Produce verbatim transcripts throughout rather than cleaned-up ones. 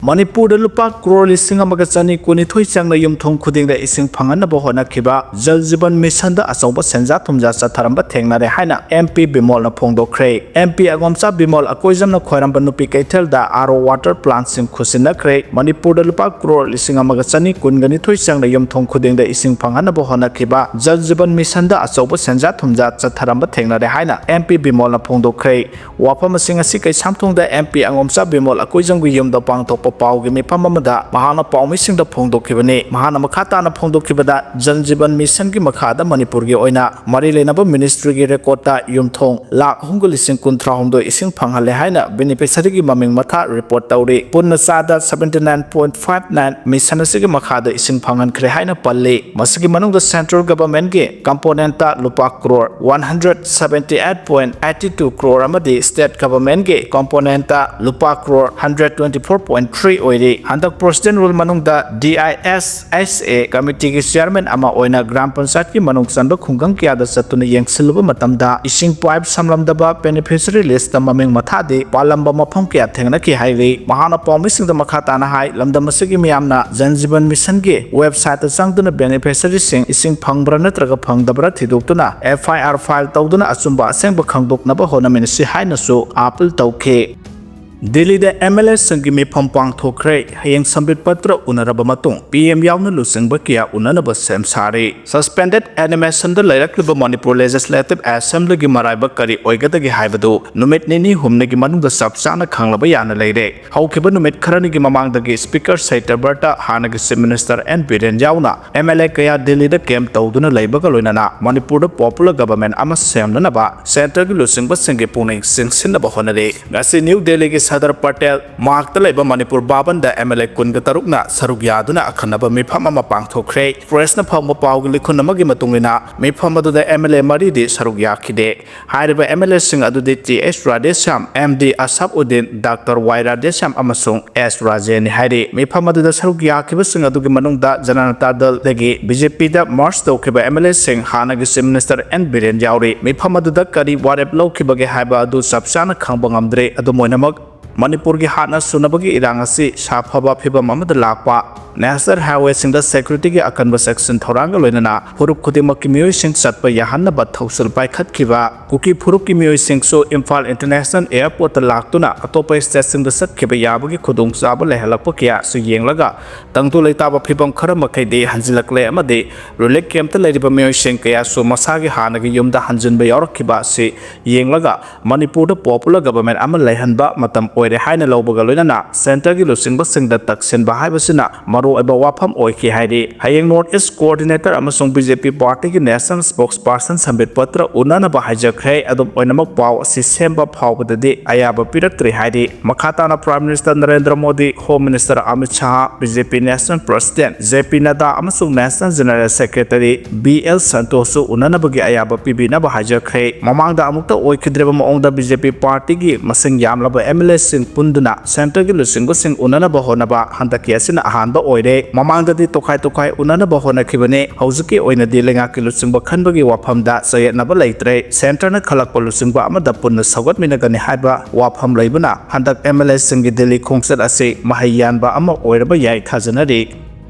ꯃꯅꯤꯄꯨꯔꯗ ꯂꯨꯄꯥ ꯀ꯭ꯔꯣꯔ ꯂꯤꯁꯤꯡ ꯑꯃꯒ ꯆꯅꯤ ꯀꯨꯟꯅꯤꯊꯣꯏ ꯆꯪꯅ ꯌꯨꯝꯊꯣꯡ ꯈꯨꯗꯤꯡꯗ ꯏꯁꯤꯡ ꯐꯪꯍꯟꯅꯕ ꯍꯣꯠꯅꯈꯤꯕ ꯖꯜ ꯖꯤꯕꯟ ꯃꯤꯁꯟꯗ ꯑꯆꯧꯕ ꯁꯦꯟꯖꯥ ꯊꯨꯝꯖꯥ ꯆꯠꯊꯔꯝꯕ ꯊꯦꯡꯅꯔꯦ ꯍꯥꯏꯅ M P ꯕꯤꯃꯣꯜꯅ ꯐꯣꯡꯗꯣꯛꯈ꯭ꯔꯦ꯫ M P ꯑꯉꯣꯝꯆꯥ Bimol ꯑꯀꯣꯏꯖꯝꯅ ꯈ꯭ꯋꯥꯏꯔꯝꯕꯟ ꯅꯨꯄꯤ ꯀꯩꯊꯦꯜꯗ ꯑꯥꯔ ꯑꯣ ꯋꯥꯇꯔ ꯄ꯭ꯂꯥꯟꯠꯁꯤꯡ ꯈꯨꯠꯁꯤꯟꯅꯈ꯭ꯔꯦ꯫ ꯃꯅꯤꯄꯨꯔꯗ ꯂꯨꯄꯥ ꯀ꯭ꯔꯣꯔ ꯂꯤꯁꯤꯡ ꯑꯃꯒ ꯆꯅꯤ ꯀꯨꯟꯒ ꯅꯤꯊꯣꯏ ꯆꯪꯅ ꯌꯨꯝꯊꯣꯡ ꯈꯨꯗꯤꯡꯗ ꯏꯁꯤꯡ ꯐꯪꯍꯟꯅꯕ ꯍꯣꯠꯅꯈꯤꯕ ꯖꯜ ꯖꯤꯕꯟ ꯃꯤꯁꯟꯗ ꯑꯆꯧꯕ ꯁꯦꯟꯖꯥ ꯊꯨꯝꯖꯥ ꯆꯠꯊꯔꯝꯕ ꯊꯦꯡꯅꯔꯦ ꯍꯥꯏꯅ ꯑꯦꯝ ꯄꯤ ꯕꯤꯃꯣꯜꯅ ꯐꯣꯡꯗꯣꯛꯈ꯭ꯔꯦ꯫ ꯋꯥꯐꯝ ꯑꯁꯤ ꯉꯁꯤ ꯀꯩꯁꯥꯝꯊꯣꯡꯗ ꯑꯦꯝ ꯄꯤ ꯑꯉꯣꯝꯆꯥ ꯕꯤꯃꯣꯜ ꯑꯀꯣꯏꯖꯝꯒꯤ ꯌꯨꯝꯗ ꯄꯥꯡꯊꯣꯛꯄ ꯄꯥꯎꯒꯤ ꯃꯤꯐꯝ ꯑꯃꯗ ꯃꯍꯥꯛꯅ ꯄꯥꯎꯃꯤꯁꯤꯡꯗ ꯐꯣꯡꯗꯣꯛꯈꯤꯕꯅꯤ꯫ ꯃꯍꯥꯛꯅ ꯃꯈꯥ ꯇꯥꯅ ꯐꯣꯡꯗꯣꯛꯈꯤꯕꯗ, ꯖꯜ ꯖꯤꯕꯟ ꯃꯤꯁꯟꯒꯤ ꯃꯈꯥꯗ ꯃꯅꯤꯄꯨꯔꯒꯤ ꯑꯣꯏꯅ ꯃꯔꯤ ꯂꯩꯅꯕ ꯃꯤꯅꯤꯁꯇ꯭ꯔꯤꯒꯤ ꯔꯦꯀꯣꯔꯗꯇ ꯌꯨꯝꯊꯣꯡ ꯂꯥꯈ ꯑꯍꯨꯝꯒ ꯂꯤꯁꯤꯡ ꯀꯨꯟꯊ꯭ꯔꯥꯍꯨꯝꯗꯣꯏ ꯏꯁꯤꯡ ꯐꯪꯍꯜꯂꯦ ꯍꯥꯏꯅ ꯕꯦꯅꯤꯐꯤꯁꯔꯤꯒꯤ ꯃꯃꯤꯡ ꯃꯊꯥ ꯔꯤꯄꯣꯔꯠ ꯇꯧꯔꯤ꯫ ꯄꯨꯟꯅ ꯆꯥꯗ seventy nine point five nine mission ꯑꯁꯤꯒꯤ ꯃꯈꯥꯗ ꯏꯁꯤꯡ ꯐꯪꯍꯟꯈ꯭ꯔꯦ ꯍꯥꯏꯅ ꯄꯜꯂꯤ꯫ ꯃꯁꯤꯒꯤ ꯃꯅꯨꯡꯗ ꯁꯦꯟꯇ꯭ꯔꯦꯜ ꯒꯚꯔꯟꯃꯦꯟꯠꯀꯤ ꯀꯝꯄꯣꯅꯦꯟꯠꯇ ꯂꯨꯄꯥ crore one hundred seventy eight point eighty two crore ꯑꯃꯗꯤ ꯁ꯭ꯇꯦꯠ ꯒꯚꯔꯟꯃꯦꯟꯠꯀꯤ ꯀꯝꯄꯣꯅꯦꯟꯠꯇ ꯂꯨꯄꯥ crore hundred twenty four point three ꯑꯣꯏꯔꯤ꯫ ꯍꯟꯗꯛ ꯄ꯭ꯔꯣꯁꯤꯗꯦꯟ ꯔꯨꯜ ꯃꯅꯨꯡꯗ D I S S A ꯀꯃꯤꯇꯤꯒꯤ chairman ꯑꯃ ꯑꯣꯏꯅ ꯒ꯭ꯔꯥꯝ ꯄꯟꯆꯥꯌꯠꯀꯤ ꯃꯅꯨꯡ ꯆꯟꯕ ꯈꯨꯡꯒꯪ ꯀꯌꯥꯗ ꯆꯠꯇꯨꯅ ꯌꯦꯡꯁꯤꯜꯂꯨꯕ ꯃꯇꯝꯗ ꯏꯁꯤꯡ ꯄꯥꯏꯞ ꯁꯝꯂꯝꯗꯕ, ꯕꯦꯅꯤꯐꯤꯁꯔꯤ ꯂꯤꯁꯇ ꯃꯃꯤꯡ ꯃꯊꯥꯗꯤ ꯄꯥꯜꯂꯝꯕ ꯃꯐꯝ ꯀꯌꯥ ꯊꯦꯡꯅꯈꯤ ꯍꯥꯏꯔꯤ꯫ ꯃꯍꯥꯛꯅ ꯄꯥꯎꯃꯤꯁꯤꯡꯗ ꯃꯈꯥ ꯇꯥꯅ ꯍꯥꯏ, ꯂꯝꯗꯝ ꯑꯁꯤꯒꯤ ꯃꯤꯌꯥꯝꯅ ꯖꯜ ꯖꯤꯕꯟ ꯃꯤꯁꯟꯒꯤ ꯋꯦꯕꯁꯥꯏꯠꯇ ꯆꯪꯗꯨꯅ ꯕꯦꯅꯤꯐꯤꯁꯔꯤꯁꯤꯡ ꯏꯁꯤꯡ ꯐꯪꯕ꯭ꯔꯥ ꯅꯠꯇ꯭ꯔꯒ ꯐꯪꯗꯕ꯭ꯔꯥ ꯊꯤꯗꯣꯛꯇꯨꯅ ꯑꯦꯐ ꯑꯥꯏ ꯑꯥꯔ ꯐꯥꯏꯜ ꯇꯧꯗꯨꯅ ꯑꯆꯨꯝꯕ ꯑꯁꯦꯡꯕ ꯈꯪꯗꯣꯛꯅꯕ ꯍꯣꯠꯅꯃꯤꯟꯅꯁꯤ ꯍꯥꯏꯅꯁꯨ ꯑꯥꯄꯤꯜ ꯇꯧꯈꯤ꯫ ꯗꯤꯜꯂꯤꯗ ꯑꯦꯝ ꯑꯦꯜ ꯑꯦꯁꯤꯡꯒꯤ ꯃꯤꯐꯝ ꯄꯥꯡꯊꯣꯛꯈ꯭ꯔꯦ꯫ ꯍꯌꯦꯡ ꯁꯝꯕꯤꯠ ꯄꯇ꯭ꯔ ꯎꯅꯔꯕ ꯃꯇꯨꯡ ꯄꯤ ꯑꯦꯝ ꯌꯥꯎꯅ ꯂꯨꯆꯤꯡꯕ ꯀꯌꯥ ꯎꯅꯅꯕ ꯁꯦꯝ ꯁꯥꯔꯤ꯫ ꯁꯁꯄꯦꯟꯗꯦꯗ ꯑꯦꯅꯤꯃꯦꯁꯟꯗ ꯂꯩꯔꯛꯂꯤꯕ ꯃꯅꯤꯄꯨꯔ ꯂꯦꯖꯤꯁꯂꯦꯇꯤꯚ ꯑꯦꯁꯦꯝꯕ꯭ꯂꯤꯒꯤ ꯃꯔꯥꯏꯕꯛ ꯀꯔꯤ ꯑꯣꯏꯒꯗꯒꯦ ꯍꯥꯏꯕꯗꯨ ꯅꯨꯃꯤꯠ ꯅꯤꯅꯤ ꯍꯨꯝꯅꯤꯒꯤ ꯃꯅꯨꯡꯗ ꯆꯞ ꯆꯥꯅ ꯈꯪꯂꯕ ꯌꯥꯅ ꯂꯩꯔꯦ꯫ ꯍꯧꯈꯤꯕ ꯅꯨꯃꯤꯠ ꯈꯔꯅꯤꯒꯤ ꯃꯃꯥꯡꯗꯒꯤ ꯁ꯭ꯄꯤꯀꯔ ꯁꯇ꯭ꯌꯕ꯭ꯔꯇ, ꯍꯥꯟꯅꯒꯤ ꯆꯤꯐ ꯃꯤꯅꯤꯁꯇꯔ ꯑꯦꯟ ꯕꯤꯔꯦꯟ ꯌꯥꯎꯅ ꯑꯦꯝ ꯑꯦꯜ ꯑꯦ ꯀꯌꯥ ꯗꯤꯜꯂꯤꯗ ꯀꯦꯝꯞ ꯇꯧꯗꯨꯅ ꯂꯩꯕꯒ ꯂꯣꯏꯅꯅ ꯃꯅꯤꯄꯨꯔꯗ ꯄꯣꯄꯨꯂꯔ ꯒꯚꯔꯟꯃꯦꯟꯠ ꯑꯃ ꯁꯦꯝꯅꯅꯕ ꯁꯦꯟꯇꯔꯒꯤ ꯂꯨꯆꯤꯡꯕꯁꯤꯡꯒꯤ ꯄꯨꯛꯅꯤꯡ ꯆꯤꯡꯁꯤꯟꯅꯕ ꯍꯣꯠꯅꯔꯤ꯫ ꯉꯁꯤ ꯅ꯭ꯌꯨ ꯗꯤꯜꯂꯤꯒꯤ ꯁꯗꯔ ꯄꯇꯦꯜ ꯃꯥꯔꯒꯇ ꯂꯩꯕ ꯃꯅꯤꯄꯨꯔ ꯚꯥꯕꯟꯗ ꯑꯦꯝ ꯑꯦꯜ ꯑꯦ ꯀꯨꯟꯒ ꯇꯔꯨꯛꯅ ꯁꯔꯨꯛ ꯌꯥꯗꯨꯅ ꯑꯈꯟꯅꯕ ꯃꯤꯐꯝ ꯑꯃ ꯄꯥꯡꯊꯣꯛꯈ꯭ꯔꯦ꯫ ꯄ꯭ꯔꯦꯁꯅ ꯐꯪꯕ ꯄꯥꯎꯒꯤ ꯂꯤꯈꯨꯟ ꯑꯃꯒꯤ ꯃꯇꯨꯡ ꯏꯟꯅ, ꯃꯤꯐꯝ ꯑꯗꯨꯗ ꯑꯦꯝ ꯑꯦꯜ ꯑꯦ ꯃꯔꯤꯗꯤ ꯁꯔꯨꯛ ꯌꯥꯈꯤꯗꯦ꯫ ꯍꯥꯏꯔꯤꯕ ꯑꯦꯝ ꯑꯦꯜ ꯑꯦꯁꯤꯡ ꯑꯗꯨꯗꯤ ꯇꯤ ꯑꯦꯁ Radheshyam, M D Asaf Uddin, doctor ꯋꯥꯏ ꯔꯥꯙꯦꯁ꯭ꯌꯥꯝ ꯑꯃꯁꯨꯡ ꯑꯦꯁ ꯔꯥꯖꯦꯟꯅꯤ ꯍꯥꯏꯔꯤ꯫ ꯃꯤꯐꯝ ꯑꯗꯨꯗ ꯁꯔꯨꯛ ꯌꯥꯈꯤꯕꯁꯤꯡ ꯑꯗꯨꯒꯤ ꯃꯅꯨꯡꯗ ꯖꯅꯇꯥ ꯗꯜꯗꯒꯤ ꯕꯤ ꯖꯦ ꯄꯤꯗ ꯃꯔꯖ ꯇꯧꯈꯤꯕ ꯑꯦꯝ ꯑꯦꯜ ꯑꯦꯁꯤꯡ, ꯍꯥꯟꯅꯒꯤ ꯆꯤꯐ ꯃꯤꯅꯤꯁꯇꯔ ꯑꯦꯟ ꯕꯤꯔꯦꯟ ꯌꯥꯎꯔꯤ꯫ ꯃꯤꯐꯝ ꯑꯗꯨꯗ ꯀꯔꯤ ꯋꯥꯔꯦꯞ ꯂꯧꯈꯤꯕꯒꯦ ꯍꯥꯏꯕ ꯑꯗꯨ ꯆꯞ ꯆꯥꯅ ꯈꯪꯕ ꯉꯝꯗ꯭ꯔꯤ꯫ ꯑꯗꯨꯝ ꯑꯣꯏꯅꯃꯛ, ꯃꯅꯤꯄꯨꯔꯒꯤ ꯍꯥꯟꯅ ꯁꯨꯅꯕꯒꯤ ꯏꯔꯥꯡ ꯑꯁꯤ ꯁꯥꯐꯕ ꯐꯤꯕꯝ ꯑꯃꯗ ꯂꯥꯛꯄ, ꯅꯦꯁꯅꯦꯜ ꯍꯥꯏꯋꯦꯁꯤꯡꯗ ꯁꯦꯀ꯭ꯌꯨꯔꯤꯇꯤꯒꯤ ꯑꯀꯟꯕ ꯆꯦꯛꯁꯤꯟ ꯊꯧꯔꯥꯡꯒ ꯂꯣꯏꯅꯅ ꯐꯨꯔꯨꯞ ꯈꯨꯗꯤꯡꯃꯛꯀꯤ ꯃꯤꯑꯣꯏꯁꯤꯡ ꯆꯠꯄ ꯌꯥꯍꯟꯅꯕ ꯊꯧꯁꯤꯜ ꯄꯥꯏꯈꯠꯈꯤꯕ, ꯀꯨꯀꯤ ꯐꯨꯔꯨꯞꯀꯤ ꯃꯤꯑꯣꯏꯁꯤꯡꯁꯨ ꯏꯝꯐꯥꯜ ꯏꯟꯇꯔꯅꯦꯁꯅꯦꯜ ꯑꯦꯌꯔꯄꯣꯔꯠꯇ ꯂꯥꯛꯇꯨꯅ ꯑꯇꯣꯞꯄ ꯁ꯭ꯇꯦꯠꯁꯤꯡꯗ ꯆꯠꯈꯤꯕ ꯌꯥꯕꯒꯤ ꯈꯨꯗꯣꯡꯆꯥꯕ ꯂꯩꯍꯜꯂꯛꯄ ꯀꯌꯥꯁꯨ ꯌꯦꯡꯂꯒ, ꯇꯪꯗꯨ ꯂꯩꯇꯥꯕ ꯐꯤꯕꯝ ꯈꯔ ꯃꯈꯩꯗꯤ ꯍꯟꯖꯤꯜꯂꯛꯂꯦ ꯑꯃꯗꯤ ꯔꯤꯂꯤꯐ ꯀꯦꯝꯞꯇ ꯂꯩꯔꯤꯕ ꯃꯤꯑꯣꯏꯁꯤꯡ ꯀꯌꯥꯁꯨ ꯃꯁꯥꯒꯤ ꯍꯥꯟꯅꯒꯤ ꯌꯨꯝꯗ ꯍꯟꯖꯤꯟꯕ ꯌꯥꯎꯔꯛꯈꯤꯕ ꯑꯁꯤ ꯌꯦꯡꯂꯒ, ꯃꯅꯤꯄꯨꯔꯗ ꯄꯣꯄꯨꯂꯔ ꯒꯕꯔꯃꯦꯟꯠ ꯑꯃ ꯂꯩꯍꯟꯕ ꯃꯇꯝ ꯑꯣꯏꯔꯦ ꯍꯥꯏꯅ ꯂꯧꯕꯒ ꯂꯣꯏꯅꯅ ꯁꯦꯟꯇꯔꯒꯤ ꯂꯨꯆꯤꯡꯕꯁꯤꯡꯗ ꯇꯛꯁꯤꯟꯕ ꯍꯥꯏꯕꯁꯤꯅ ꯃꯔꯨꯑꯣꯏꯕ ꯋꯥꯐꯝ ꯑꯣꯏꯈꯤ ꯍꯥꯏꯔꯤ꯫ ꯍꯌꯦꯡ ꯅꯣꯔꯠ ꯏꯁ ꯀꯣꯑꯣꯔꯗꯤꯅꯦꯇꯔ ꯑꯃꯁꯨꯡ ꯕꯤ ꯖꯦ ꯄꯤ ꯄꯥꯔꯇꯤꯒꯤ ꯅꯦꯁꯅꯦꯜ ꯁ꯭ꯄꯣꯛꯁ ꯄꯥꯔꯁꯟ ꯁꯝꯕꯤꯠ ꯄꯇ꯭ꯔ ꯎꯅꯅꯕ ꯍꯥꯏꯖꯈ꯭ꯔꯦ꯫ ꯑꯗꯨꯝ ꯑꯣꯏꯅꯃꯛ, ꯄꯥꯎ ꯑꯁꯤ ꯁꯦꯝꯕ ꯐꯥꯎꯕꯗꯗꯤ ꯑꯌꯥꯕ ꯄꯤꯔꯛꯇ꯭ꯔꯤ ꯍꯥꯏꯔꯤ꯫ ꯃꯈꯥ ꯇꯥꯅ prime minister Narendra Modi, home minister Amit Shah, B J P national president J P Nadda ꯑꯃꯁꯨꯡ national general secretary B L ꯁꯟꯇꯣꯁꯁꯨ ꯎꯅꯅꯕꯒꯤ ꯑꯌꯥꯕ ꯄꯤꯕꯤꯅꯕ ꯍꯥꯏꯖꯈ꯭ꯔꯦ꯫ ꯃꯃꯥꯡꯗ ꯑꯃꯨꯛꯇ ꯑꯣꯏꯈꯤꯗ꯭ꯔꯤꯕ ꯃꯑꯣꯡꯗ ꯕꯤ ꯖꯦ ꯄꯤ ꯄꯥꯔꯇꯤꯒꯤ ꯃꯁꯤꯡ ꯌꯥꯝꯂꯕ ꯑꯦꯝ ꯑꯦꯜ ꯑꯦꯁꯤꯡ ꯄꯨꯟꯗꯨꯅ ꯁꯦꯟꯇꯔꯒꯤ ꯂꯨꯆꯤꯡꯕꯁꯤꯡ ꯎꯅꯅꯕ ꯍꯣꯠꯅꯕ ꯍꯟꯗꯛꯀꯤ ꯑꯁꯤꯅ ꯑꯍꯥꯟꯕ ꯑꯣꯏꯔꯦ꯫ ꯃꯃꯥꯡꯗꯗꯤ ꯇꯣꯈꯥꯏ ꯇꯣꯈꯥꯏ ꯎꯅꯅꯕ ꯍꯣꯠꯅꯈꯤꯕꯅꯤ꯫ ꯍꯧꯖꯤꯛꯀꯤ ꯑꯣꯏꯅꯗꯤ ꯂꯩꯉꯥꯛꯀꯤ ꯂꯨꯆꯤꯡꯕ ꯈꯟꯕꯒꯤ ꯋꯥꯐꯝꯗ ꯆꯌꯦꯠꯅꯕ ꯂꯩꯇ꯭ꯔꯦ꯫ ꯁꯦꯟꯇꯔꯅ ꯈꯜꯂꯛꯄ ꯂꯨꯆꯤꯡꯕ ꯑꯃꯗ ꯄꯨꯟꯅ ꯁꯧꯒꯠꯃꯤꯟꯅꯒꯅꯤ ꯍꯥꯏꯕ ꯋꯥꯐꯝ ꯂꯩꯕꯅ ꯍꯟꯗꯛ ꯑꯦꯝ ꯑꯦꯜ ꯑꯦꯁꯤꯡꯒꯤ ꯗꯤꯜꯂꯤ ꯈꯣꯡꯆꯠ ꯑꯁꯤ ꯃꯍꯩ ꯌꯥꯟꯕ ꯑꯃ ꯑꯣꯏꯔꯕ ꯌꯥꯏ ꯊꯥꯖꯅꯔꯤ꯫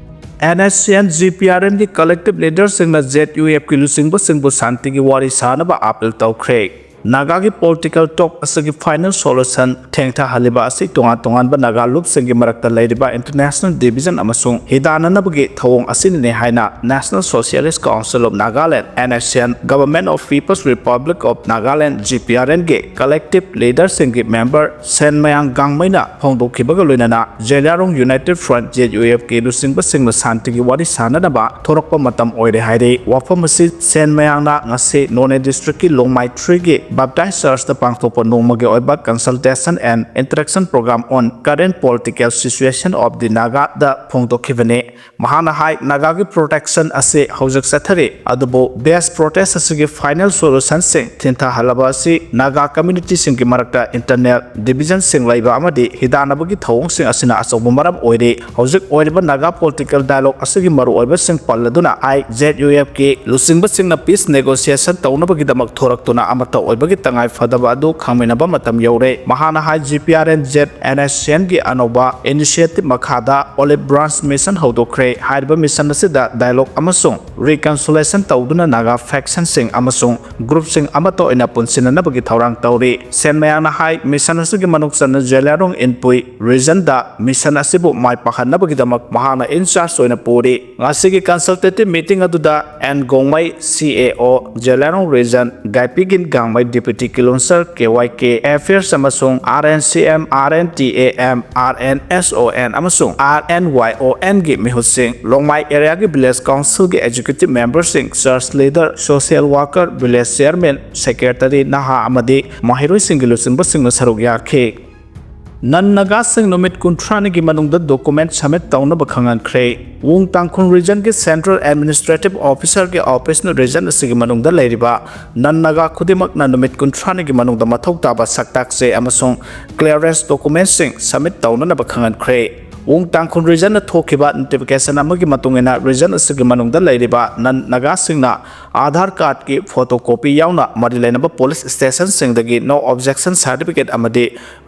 N S C N G P R ꯑꯦꯟꯒꯤ ꯀꯂꯦꯛꯇꯤꯚ ꯂꯤꯗꯔꯁꯤꯡꯅ ꯖꯦ ꯌꯨ ꯑꯦꯐꯀꯤ ꯂꯨꯆꯤꯡꯕꯁꯤꯡꯕꯨ ꯁꯥꯟꯇꯤꯒꯤ ꯋꯥꯔꯤ ꯁꯥꯅꯕ ꯑꯥꯄꯤꯜ ꯇꯧꯈ꯭ꯔꯦ꯫ ꯅꯥꯒꯥꯒꯤ ꯄꯣꯂꯤꯇꯤꯀꯦꯜ ꯇꯣꯛ ꯑꯁꯤꯒꯤ ꯐꯥꯏꯅꯦꯜ ꯁꯣꯂꯨꯁꯟ ꯊꯦꯡꯊꯍꯜꯂꯤꯕ ꯑꯁꯤ ꯇꯣꯉꯥꯟ ꯇꯣꯉꯥꯟꯕ ꯅꯥꯒꯥ ꯂꯨꯞꯁꯤꯡꯒꯤ ꯃꯔꯛꯇ ꯂꯩꯔꯤꯕ ꯏꯟꯇꯔꯅꯦꯁꯅꯦꯜ ꯗꯤꯚꯤꯖꯟ ꯑꯃꯁꯨꯡ ꯍꯤꯗꯥꯟꯅꯅꯕꯒꯤ ꯊꯧꯑꯣꯡ ꯑꯁꯤꯅꯅꯤ ꯍꯥꯏꯅ National Socialist Council of Nagaland, N S C N, Government of People's Republic of Nagaland, G P R N, ꯒꯤ ꯀꯂꯦꯛꯇꯤꯚ ꯂꯤꯗꯔꯁꯤꯡꯒꯤ ꯃꯦꯝꯕꯔ ꯁꯦꯟ ꯃꯌꯥꯡ ꯒꯥꯡꯃꯩꯅ ꯐꯣꯡꯗꯣꯛꯈꯤꯕꯒ ꯂꯣꯏꯅꯅ Zeliangrong united front, J U F ꯀꯤ ꯂꯨꯆꯤꯡꯕꯁꯤꯡꯅ ꯁꯥꯟꯇꯤꯒꯤ ꯋꯥꯔꯤ ꯁꯥꯅꯅꯕ ꯊꯣꯔꯛꯄ ꯃꯇꯝ ꯑꯣꯏꯔꯦ ꯍꯥꯏꯔꯤ꯫ ꯋꯥꯐꯝ ꯑꯁꯤ ꯁꯦꯟ ꯃꯌꯥꯡꯅ ꯉꯁꯤ ꯅꯣꯅꯦ ꯗꯤꯁꯇ꯭ꯔꯤꯛꯀꯤ ꯂꯣꯡꯃꯥꯏ ꯊ꯭ꯔꯤꯒꯤ ꯕꯦꯞꯇꯥꯏꯁ ꯆꯔꯆꯇ ꯄꯥꯡꯊꯣꯛꯄ ꯅꯣꯡꯃꯒꯤ ꯑꯣꯏꯕ Consultation and Interaction Program on Current Political Situation of the Naga ꯗ ꯐꯣꯡꯗꯣꯛꯈꯤꯕꯅꯤ꯫ ꯃꯍꯥꯛꯅ ꯍꯥꯏ, ꯅꯥꯒꯥꯒꯤ ꯄ꯭ꯔꯣꯇꯦꯁ ꯑꯁꯤ ꯍꯧꯖꯤꯛ ꯆꯠꯊꯔꯤ, ꯑꯗꯨꯕꯨ ꯕꯦꯁ ꯄ꯭ꯔꯣꯇꯦꯁ ꯑꯁꯤꯒꯤ ꯐꯥꯏꯅꯦꯜ ꯁꯣꯂꯨꯁꯟꯁꯤꯡ ꯊꯤꯟꯊꯍꯜꯂꯕ ꯑꯁꯤ ꯅꯥꯒꯥ ꯀꯝꯃ꯭ꯌꯨꯅꯤꯇꯤꯁꯤꯡꯒꯤ ꯃꯔꯛꯇ ꯏꯟꯇꯔꯅꯦꯜ ꯗꯤꯚꯤꯖꯟꯁꯤꯡ ꯂꯩꯕ ꯑꯃꯗꯤ ꯍꯤꯗꯥꯟꯅꯕꯒꯤ ꯊꯧꯑꯣꯡꯁꯤꯡ ꯑꯁꯤꯅ ꯑꯆꯧꯕ ꯃꯔꯝ ꯑꯣꯏꯔꯤ꯫ ꯍꯧꯖꯤꯛ ꯑꯣꯏꯔꯤꯕ ꯅꯥꯒꯥ ꯄꯣꯂꯤꯇꯤꯀꯦꯜ ꯗꯥꯏꯂꯣꯒ ꯑꯁꯤꯒꯤ ꯃꯔꯨꯑꯣꯏꯕꯁꯤꯡ ꯄꯜꯂꯗꯨꯅ ꯑꯥꯏ ꯖꯦꯗ ꯌꯨ ꯑꯦꯐ ꯀꯤ ꯂꯨꯆꯤꯡꯕꯁꯤꯡꯅ ꯄꯤꯁ ꯅꯦꯒꯣꯁꯤꯌꯦꯁꯟ ꯇꯧꯅꯕꯒꯤꯗꯃꯛ ꯊꯣꯔꯛꯇꯨꯅ ꯑꯃꯠꯇ ꯑꯣꯏꯕ ꯕꯒꯤ ꯇꯉꯥꯏ ꯐꯗꯕ ꯑꯗꯨ ꯈꯪꯃꯤꯟꯅꯕ ꯃꯇꯝ ꯌꯧꯔꯦ꯫ ꯃꯍꯥꯛꯅ ꯍꯥꯏ, ꯖꯤ ꯄꯤ ꯑꯥꯔ ꯑꯦꯟ ꯖꯦꯠ ꯑꯦꯟ ꯑꯦꯁ ꯁꯤ ꯑꯦꯟꯒꯤ ꯑꯅꯧꯕ initiative ꯃꯈꯥꯗ Olive Branch Mission ꯍꯧꯗꯣꯛꯈ꯭ꯔꯦ꯫ ꯍꯥꯏꯔꯤꯕ mission ꯑꯁꯤꯗ dialogue ꯑꯃꯁꯨꯡ reconciliation ꯇꯧꯗꯨꯅ ꯅꯥꯒꯥ factionꯁꯤꯡ ꯑꯃꯁꯨꯡ groupꯁꯤꯡ ꯑꯃꯠꯇ ꯑꯣꯏꯅ ꯄꯨꯟꯁꯤꯟꯅꯅꯕꯒꯤ ꯊꯧꯔꯥꯡ ꯇꯧꯔꯤ꯫ ꯁꯦꯟꯃꯌꯥꯡꯅ ꯍꯥꯏ, mission ꯑꯁꯤꯒꯤ ꯃꯅꯨꯡ ꯆꯟꯅ ꯖꯦꯂꯤꯌꯥꯡꯔꯣꯡ ꯏꯟꯄꯨꯏ regionꯗ mission ꯑꯁꯤꯕꯨ ꯃꯥꯏ ꯄꯥꯛꯍꯟꯅꯕꯒꯤꯗꯃꯛ ꯃꯍꯥꯛꯅ in charge ꯑꯣꯏꯅ ꯄꯨꯔꯤ꯫ ꯉꯁꯤꯒꯤ consultative meeting ꯑꯗꯨꯗ N Gongmei, C A O, ꯖꯦꯂꯤꯌꯥꯡꯔꯣꯡ region, ꯒꯥꯏꯄꯤꯒꯤꯟ Gangmei, Deputy Kilonser, K Y K Affairs ꯑꯃꯁꯨꯡ R N C M, R N T A M, R N S O N ꯑꯃꯁꯨꯡ R N Y O Nꯒꯤ ꯃꯤꯍꯨꯠꯁꯤꯡ, ꯂꯣꯡꯃꯥꯏ areaꯒꯤ village councilꯒꯤ executive memberꯁꯤꯡ, church leader, social worker, village chairman, secretary, ꯅꯍꯥ ꯑꯃꯗꯤ ꯃꯍꯩꯔꯣꯏꯁꯤꯡꯒꯤ ꯂꯨꯆꯤꯡꯕꯁꯤꯡꯅ ꯁꯔꯨꯛ ꯌꯥꯈꯤ꯫ ꯅꯟ ꯅꯥꯒꯥꯁꯤꯡ ꯅꯨꯃꯤꯠ ꯀꯨꯟꯊ꯭ꯔꯥꯅꯤꯒꯤ ꯃꯅꯨꯡꯗ document submit ꯇꯧꯅꯕ ꯈꯪꯍꯟꯈ꯭ꯔꯦ꯫ ꯋꯨꯡ ꯇꯥꯡꯈꯨꯜ regionꯒꯤ Central Administrative Officerꯒꯤ officeꯅ region ꯑꯁꯤꯒꯤ ꯃꯅꯨꯡꯗ ꯂꯩꯔꯤꯕ ꯅꯟ ꯅꯥꯒꯥ ꯈꯨꯗꯤꯡꯃꯛꯅ ꯅꯨꯃꯤꯠ ꯀꯨꯟꯊ꯭ꯔꯥꯅꯤꯒꯤ ꯃꯅꯨꯡꯗ ꯃꯊꯧ ꯇꯥꯕ ꯁꯛꯇꯥꯛ ꯆꯦ ꯑꯃꯁꯨꯡ clearance documentꯁꯤꯡ submit ꯇꯧꯅꯅꯕ ꯈꯪꯍꯟꯈ꯭ꯔꯦ꯫ ꯋꯨꯡ ꯇꯥꯡꯈꯨꯜ regionꯅ ꯊꯣꯛꯈꯤꯕ notification ꯑꯃꯒꯤ ꯃꯇꯨꯡ ꯏꯟꯅ, region ꯑꯁꯤꯒꯤ ꯃꯅꯨꯡꯗ ꯂꯩꯔꯤꯕ ꯅꯟ ꯅꯥꯒꯥꯁꯤꯡꯅ Aadhaar cardꯀꯤ photocopy ꯌꯥꯎꯅ ꯃꯔꯤ ꯂꯩꯅꯕ police stationꯁꯤꯡꯗꯒꯤ no objection certificate ꯑꯃꯗꯤ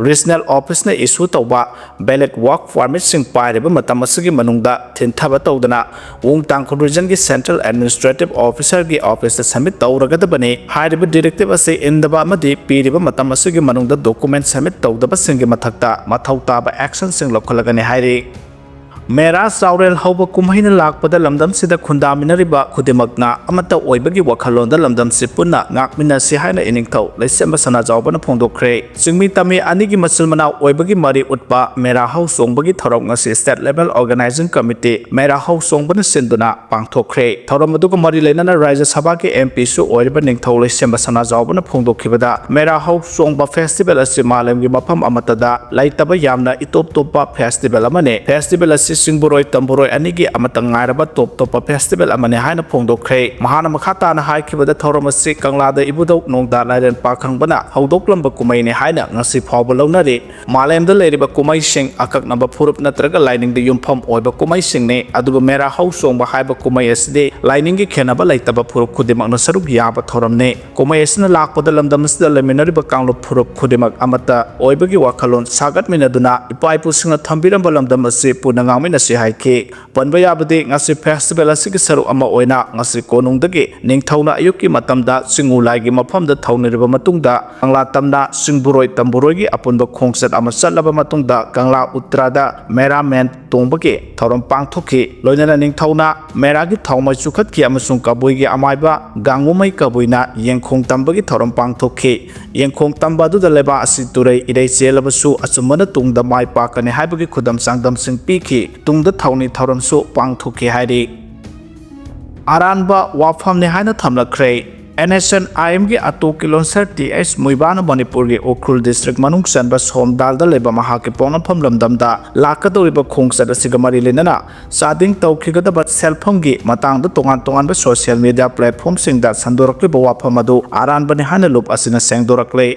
regional officeꯅ issue ꯇꯧꯕ valid work permitꯁꯤꯡ ꯄꯥꯏꯔꯤꯕ ꯃꯇꯝ ꯑꯁꯤꯒꯤ ꯃꯅꯨꯡꯗ ꯊꯤꯟꯊꯕ ꯇꯧꯗꯅ ꯋꯨꯡ ꯇꯥꯡꯈꯨꯜ regionꯒꯤ Central Administrative Officerꯒꯤ officeꯇ submit ꯇꯧꯔꯒꯗꯕꯅꯤ꯫ ꯍꯥꯏꯔꯤꯕ directive ꯑꯁꯤ ꯏꯟꯗꯕ ꯑꯃꯗꯤ ꯄꯤꯔꯤꯕ ꯃꯇꯝ ꯑꯁꯤꯒꯤ ꯃꯅꯨꯡꯗ document submit ꯇꯧꯗꯕꯁꯤꯡꯒꯤ ꯃꯊꯛꯇ ꯃꯊꯧ ꯇꯥꯕ actionꯁꯤꯡ ꯂꯧꯈꯠꯂꯒꯅꯤ ꯍꯥꯏꯔꯤ꯫ ꯃꯦꯔꯥ ꯆꯥꯎꯔꯦꯜ ꯍꯧꯕ ꯀꯨꯝꯍꯩꯅ ꯂꯥꯛꯄꯗ ꯂꯝꯗꯝꯁꯤꯗ ꯈꯨꯟꯗꯥꯃꯤꯟꯅꯔꯤꯕ ꯈꯨꯗꯤꯡꯃꯛꯅ ꯑꯃꯠꯇ ꯑꯣꯏꯕꯒꯤ ꯋꯥꯈꯜꯂꯣꯟꯗ ꯂꯝꯗꯝꯁꯤ ꯄꯨꯟꯅ ꯉꯥꯛꯃꯤꯟꯅꯁꯤ ꯍꯥꯏꯅ ꯏꯅꯤꯡꯊꯧ ꯂꯩꯁꯦꯝꯕ ꯁꯅꯥꯖꯥꯎꯕꯅ ꯐꯣꯡꯗꯣꯛꯈ꯭ꯔꯦ꯫ ꯆꯤꯡꯃꯤ ꯇꯝꯃꯤ ꯑꯅꯤꯒꯤ ꯃꯆꯤꯟ ꯃꯅꯥꯎ ꯑꯣꯏꯕꯒꯤ ꯃꯔꯤ ꯎꯠꯄ ꯃꯦꯔꯥ ꯍꯧ ꯆꯣꯡꯕꯒꯤ ꯊꯧꯔꯝ ꯉꯁꯤ State Level Organizing Committee, ꯃꯦꯔꯥ ꯍꯧ ꯆꯣꯡꯕꯅ ꯁꯤꯟꯗꯨꯅ ꯄꯥꯡꯊꯣꯛꯈ꯭ꯔꯦ꯫ ꯊꯧꯔꯝ ꯑꯗꯨꯒ ꯃꯔꯤ ꯂꯩꯅꯅ ꯔꯥꯖ꯭ꯌ ꯁꯚꯥꯒꯤ M Pꯁꯨ ꯑꯣꯏꯔꯤꯕ ꯅꯤꯡꯊꯧ ꯂꯩꯁꯦꯝꯕ ꯁꯅꯥꯖꯥꯎꯕꯅ ꯐꯣꯡꯗꯣꯛꯈꯤꯕꯗ, ꯃꯦꯔꯥ ꯍꯧ ꯆꯣꯡꯕ festival ꯑꯁꯤ ꯃꯥꯂꯦꯝꯒꯤ ꯃꯐꯝ ꯑꯃꯠꯇꯗ ꯂꯩꯇꯕ ꯌꯥꯝꯅ ꯏꯇꯣꯞ ꯇꯣꯞꯄ festival ꯑꯃꯅꯤ꯫ Festival ꯑꯁꯤ ꯆꯤꯡꯕꯨꯔꯣꯏ ꯇꯝꯕꯨꯔꯣꯏ ꯑꯅꯤꯒꯤ ꯑꯃꯠꯇ ꯉꯥꯏꯔꯕ ꯇꯣꯞ ꯇꯣꯞꯄ ꯐꯦꯁꯇꯤꯚꯦꯜ ꯑꯃꯅꯤ ꯍꯥꯏꯅ ꯐꯣꯡꯗꯣꯛꯈ꯭ꯔꯦ꯫ ꯃꯍꯥꯛꯅ ꯃꯈꯥ ꯇꯥꯅ ꯍꯥꯏꯈꯤꯕꯗ, ꯊꯧꯔꯝ ꯑꯁꯤ ꯀꯪꯂꯥꯗ ꯏꯕꯨꯙꯧ ꯅꯣꯡꯗꯥ ꯂꯥꯏꯔꯦꯟ ꯄꯥꯈꯪꯕꯅ ꯍꯧꯗꯣꯛꯂꯝꯕ ꯀꯨꯝꯍꯩꯅꯤ ꯍꯥꯏꯅ ꯉꯁꯤ ꯐꯥꯎꯕ ꯂꯧꯅꯔꯤ꯫ ꯃꯥꯂꯦꯝꯗ ꯂꯩꯔꯤꯕ ꯀꯨꯝꯍꯩꯁꯤꯡ ꯑꯀꯛꯅꯕ ꯐꯨꯔꯨꯞ ꯅꯠꯇ꯭ꯔꯒ ꯂꯥꯏꯅꯤꯡꯗ ꯌꯨꯝꯐꯝ ꯑꯣꯏꯕ ꯀꯨꯝꯍꯩꯁꯤꯡꯅꯤ, ꯑꯗꯨꯕꯨ ꯃꯦꯔꯥ ꯍꯧ ꯆꯣꯡꯕ ꯍꯥꯏꯕ ꯀꯨꯝꯍꯩ ꯑꯁꯤꯗꯤ ꯂꯥꯏꯅꯤꯡꯒꯤ ꯈꯦꯠꯅꯕ ꯂꯩꯇꯕ ꯐꯨꯔꯨꯞ ꯈꯨꯗꯤꯡꯃꯛꯅ ꯁꯔꯨꯛ ꯌꯥꯕ ꯊꯧꯔꯝꯅꯤ꯫ ꯀꯨꯝꯍꯩ ꯑꯁꯤꯅ ꯂꯥꯛꯄꯗ ꯂꯝꯗꯝ ꯑꯁꯤꯗ ꯂꯩꯃꯤꯟꯅꯔꯤꯕ ꯀꯥꯡꯂꯨꯞ ꯐꯨꯔꯨꯞ ꯈꯨꯗꯤꯡꯃꯛ ꯑꯃꯠꯇ ꯑꯣꯏꯕꯒꯤ ꯋꯥꯈꯜꯂꯣꯟ ꯁꯥꯒꯠꯃꯤꯟꯅꯗꯨꯅ ꯏꯄꯥ ꯏꯄꯨꯁꯤꯡꯅ ꯊꯝꯕꯤꯔꯝꯕ ꯂꯝꯗꯝ ꯑꯁꯤ ꯄꯨꯟꯅ ꯉꯥꯡꯃꯤꯟꯅꯁꯤ ꯍꯥꯏꯈꯤ꯫ ꯄꯟꯕ ꯌꯥꯕꯗꯤ, ꯉꯁꯤ ꯐꯦꯁꯇꯤꯚꯦꯜ ꯑꯁꯤꯒꯤ ꯁꯔꯨꯛ ꯑꯃ ꯑꯣꯏꯅ ꯉꯁꯤ ꯀꯣꯅꯨꯡꯗꯒꯤ ꯅꯤꯡꯊꯧꯅ ꯑꯌꯨꯛꯀꯤ ꯃꯇꯝꯗ ꯆꯤꯡꯉꯨ ꯂꯥꯏꯒꯤ ꯃꯐꯝꯗ ꯊꯧꯅꯤꯔꯕ ꯃꯇꯨꯡꯗ, ꯀꯪꯂꯥ ꯇꯝꯅ ꯆꯤꯡꯕꯨꯔꯣꯏ ꯇꯝꯕꯨꯔꯣꯏꯒꯤ ꯑꯄꯨꯟꯕ ꯈꯣꯡꯆꯠ ꯑꯃ ꯆꯠꯂꯕ ꯃꯇꯨꯡꯗ, ꯀꯪꯂꯥ ꯎꯠꯇ꯭ꯔꯥꯗ ꯃꯦꯔꯥ ꯃꯦꯟ ꯇꯣꯡꯕꯒꯤ ꯊꯧꯔꯝ ꯄꯥꯡꯊꯣꯛꯈꯤ꯫ ꯂꯣꯏꯅꯅ ꯅꯤꯡꯊꯧꯅ ꯃꯦꯔꯥꯒꯤ ꯊꯥꯎꯃꯩ ꯆꯨꯈꯠꯈꯤ ꯑꯃꯁꯨꯡ ꯀꯕꯨꯏꯒꯤ ꯑꯃꯥꯏꯕ ꯒꯥꯡꯉꯨꯃꯩ ꯀꯕꯨꯏꯅ ꯌꯦꯡꯈꯣꯡ ꯇꯝꯕꯒꯤ ꯊꯧꯔꯝ ꯄꯥꯡꯊꯣꯛꯈꯤ꯫ ꯌꯦꯡꯈꯣꯡ ꯇꯝꯕ ꯑꯗꯨꯗ ꯂꯩꯕꯥꯛ ꯑꯁꯤ ꯇꯨꯔꯩ ꯏꯔꯩ ꯆꯦꯜꯂꯕꯁꯨ ꯑꯆꯨꯝꯕꯅ ꯇꯨꯡꯗ ꯃꯥꯏ ꯄꯥꯛꯀꯅꯤ ꯍꯥꯏꯕꯒꯤ ꯈꯨꯗꯝ ꯆꯥꯡꯗꯝꯁꯤꯡ ꯄꯤꯈꯤ꯫ ꯇꯨꯡꯗ ꯊꯧꯅꯤ ꯊꯧꯔꯝꯁꯨ ꯄꯥꯡꯊꯣꯛꯈꯤ ꯍꯥꯏꯔꯤ꯫ ꯑꯔꯥꯟꯕ ꯋꯥꯐꯝꯅꯤ ꯍꯥꯏꯅ ꯊꯝꯂꯛꯈ꯭ꯔꯦ꯫ NSCN-IMꯒꯤ ꯑꯇꯣꯛꯀꯤ ꯂꯣꯟꯁꯔ ꯇꯤ ꯑꯩꯆ ꯃꯨꯏꯕꯥꯅ ꯃꯅꯤꯄꯨꯔꯒꯤ ꯎꯈ꯭ꯔꯨꯜ ꯗꯤꯁꯇ꯭ꯔꯤꯛ ꯃꯅꯨꯡ ꯆꯟꯕ ꯁꯣꯝꯗꯥꯜꯗ ꯂꯩꯕ ꯃꯍꯥꯛꯀꯤ ꯄꯣꯛꯅꯐꯝ ꯂꯝꯗꯝꯗ ꯂꯥꯛꯀꯗꯧꯔꯤꯕ ꯈꯣꯡꯆꯠ ꯑꯁꯤꯒ ꯃꯔꯤ ꯂꯩꯅꯅ ꯆꯥꯗꯤꯡ ꯇꯧꯈꯤꯒꯗꯕ ꯁꯦꯜꯐꯝꯒꯤ ꯃꯇꯥꯡꯗ ꯇꯣꯉꯥꯟ ꯇꯣꯉꯥꯟꯕ ꯁꯣꯁꯤꯌꯦꯜ ꯃꯤꯗꯤꯌꯥ ꯄ꯭ꯂꯦꯠꯐꯣꯝꯁꯤꯡꯗ ꯁꯟꯗꯣꯔꯛꯂꯤꯕ ꯋꯥꯐꯝ ꯑꯗꯨ ꯑꯔꯥꯟꯕꯅꯤ ꯍꯥꯏꯅ ꯂꯨꯞ ꯑꯁꯤꯅ ꯁꯦꯡꯗꯣꯔꯛꯂꯦ꯫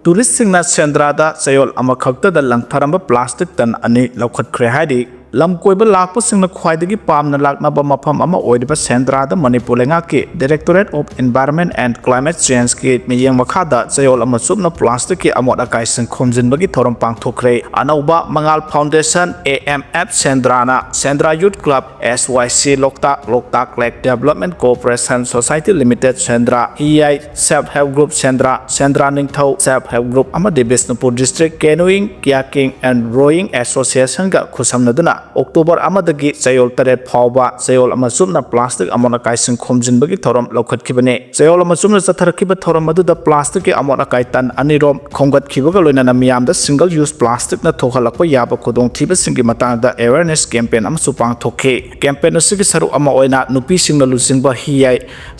ꯇꯨꯔꯤꯁꯁꯤꯡꯅ ꯁꯦꯟꯗ꯭ꯔꯥꯗ ꯆꯌꯣꯜ ꯑꯃꯈꯛꯇꯗ ꯂꯪꯊꯔꯝꯕ ꯄ꯭ꯂꯥꯁꯇꯤꯛ ꯇꯟ ꯑꯅꯤ ꯂꯧꯈꯠꯈ꯭ꯔꯦ ꯍꯥꯏꯔꯤ꯫ ꯂꯝ ꯀꯣꯏꯕ ꯂꯥꯛꯄꯁꯤꯡꯅ ꯈ꯭ꯋꯥꯏꯗꯒꯤ ꯄꯥꯝꯅ ꯂꯥꯛꯅꯕ ꯃꯐꯝ ꯑꯃ ꯑꯣꯏꯔꯤꯕ ꯁꯦꯟꯗ꯭ꯔꯥꯗ ꯃꯅꯤꯄꯨꯔ ꯂꯩꯉꯥꯛꯀꯤ Directorate of Environment and Climate Changeꯀꯤ ꯃꯤꯠꯌꯦꯡ ꯃꯈꯥꯗ ꯆꯌꯣꯜ ꯑꯃ ꯆꯨꯞꯅ ꯄ꯭ꯂꯥꯁꯇꯤꯛꯀꯤ ꯑꯃꯣꯠ ꯑꯀꯥꯏꯁꯤꯡ ꯈꯣꯝꯖꯤꯟꯕꯒꯤ ꯊꯧꯔꯝ ꯄꯥꯡꯊꯣꯛꯈ꯭ꯔꯦ꯫ ꯑꯅꯧꯕ ꯃꯉꯥꯜ ꯐꯥꯎꯟꯗꯦꯁꯟ, AMF ꯁꯦꯟꯗ꯭ꯔꯥꯅ, Sendra youth club, SYC Loktak, Loktak lake development cooperation society limited Sendra, ꯍꯤꯌꯥꯏ Self Help Group Sendra, Sendra Ningthou Self Help Group ꯑꯃꯗꯤ Bishnupur District Canoeing, Kayaking and Rowing Associationꯒ ꯈꯨꯠꯁꯝꯅꯗꯨꯅ ꯑꯣꯛꯇꯣꯕꯔ ꯑꯃꯗꯒꯤ ꯆꯌꯣꯜ ꯇꯔꯦꯠ ꯐꯥꯎꯕ ꯆꯌꯣꯜ ꯑꯃ ꯆꯨꯞꯅ ꯄ꯭ꯂꯥꯁꯇꯤꯛ ꯑꯃꯣꯠ ꯑꯀꯥꯏꯁꯤꯡ ꯈꯣꯝꯖꯤꯟꯕꯒꯤ ꯊꯧꯔꯝ ꯂꯧꯈꯠꯈꯤꯕꯅꯤ꯫ ꯆꯌꯣꯜ ꯑꯃ ꯆꯨꯞꯅ ꯆꯠꯊꯔꯛꯈꯤꯕ ꯊꯧꯔꯝ ꯑꯗꯨꯗ ꯄ꯭ꯂꯥꯁꯇꯤꯛꯀꯤ ꯑꯃꯣꯠ ꯑꯀꯥꯏ ꯇꯟ ꯑꯅꯤꯔꯣꯝ ꯈꯣꯝꯒꯠꯈꯤꯕꯒ ꯂꯣꯏꯅꯅ ꯃꯤꯌꯥꯝꯗ single use plasticꯅ ꯊꯣꯛꯍꯜꯂꯛꯄ ꯌꯥꯕ ꯈꯨꯗꯣꯡꯊꯤꯕꯁꯤꯡꯒꯤ ꯃꯇꯥꯡꯗ awareness campaign ꯑꯃꯁꯨ ꯄꯥꯡꯊꯣꯛꯈꯤ꯫ Campaign ꯑꯁꯤꯒꯤ ꯁꯔꯨꯛ ꯑꯃ ꯑꯣꯏꯅ ꯅꯨꯄꯤꯁꯤꯡꯅ ꯂꯨꯆꯤꯡꯕ ꯍꯤꯌꯥꯏ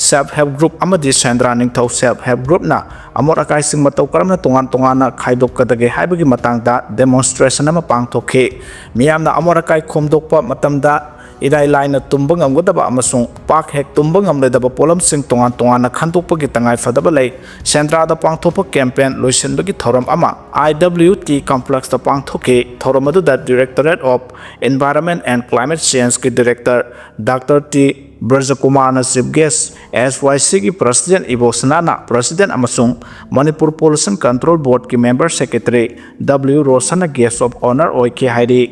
Self Help Group ꯑꯃꯗꯤ ꯁꯦꯟꯗ꯭ꯔꯥ ꯅꯤꯡꯊꯧ Self Help Groupꯅ ꯑꯃꯣꯠ ꯑꯀꯥꯏꯁꯤꯡ ꯃꯇꯧ ꯀꯔꯝꯅ ꯇꯣꯉꯥꯟ ꯇꯣꯉꯥꯟꯅ ꯈꯥꯏꯗꯣꯛꯀꯗꯒꯦ ꯍꯥꯏꯕꯒꯤ ꯃꯇꯥꯡꯗ demonstration ꯑꯃ ꯄꯥꯡꯊꯣꯛꯈꯤ꯫ ꯃꯤꯌꯥꯝꯅ ꯑꯃꯣꯠ ꯑꯀꯥꯏ ꯈꯣꯝꯗꯣꯛꯄ ꯃꯇꯝꯗ ꯏꯔꯥꯏ ꯂꯥꯏꯅ ꯇꯨꯝꯕ ꯉꯝꯒꯗꯕ ꯑꯃꯁꯨꯡ ꯄꯥꯛ ꯍꯦꯛ ꯇꯨꯝꯕ ꯉꯝꯂꯣꯏꯗꯕ ꯄꯣꯠꯂꯝꯁꯤꯡ ꯇꯣꯉꯥꯟ ꯇꯣꯉꯥꯟꯅ ꯈꯟꯗꯣꯛꯄꯒꯤ ꯇꯉꯥꯏ ꯐꯗꯕ ꯂꯩ꯫ ꯁꯦꯟꯗ꯭ꯔꯥꯗ ꯄꯥꯡꯊꯣꯛꯄ campaign ꯂꯣꯏꯁꯤꯟꯕꯒꯤ ꯊꯧꯔꯝ ꯑꯃ I W T complexꯇ ꯄꯥꯡꯊꯣꯛꯈꯤ꯫ ꯊꯧꯔꯝ ꯑꯗꯨꯗ Directorate of Environment and Climate Changeꯀꯤ director Doctor T ꯕ꯭ꯔꯖꯀꯨꯃꯥꯔꯅ chief guest, S Y Cꯒꯤ president ꯏꯕꯣꯁꯅꯥꯅ president ꯑꯃꯁꯨꯡ Manipur Pollution Control Boardꯀꯤ member secretary W ꯔꯣꯁꯟꯅ guest of honour ꯑꯣꯏꯈꯤ ꯍꯥꯏꯔꯤ꯫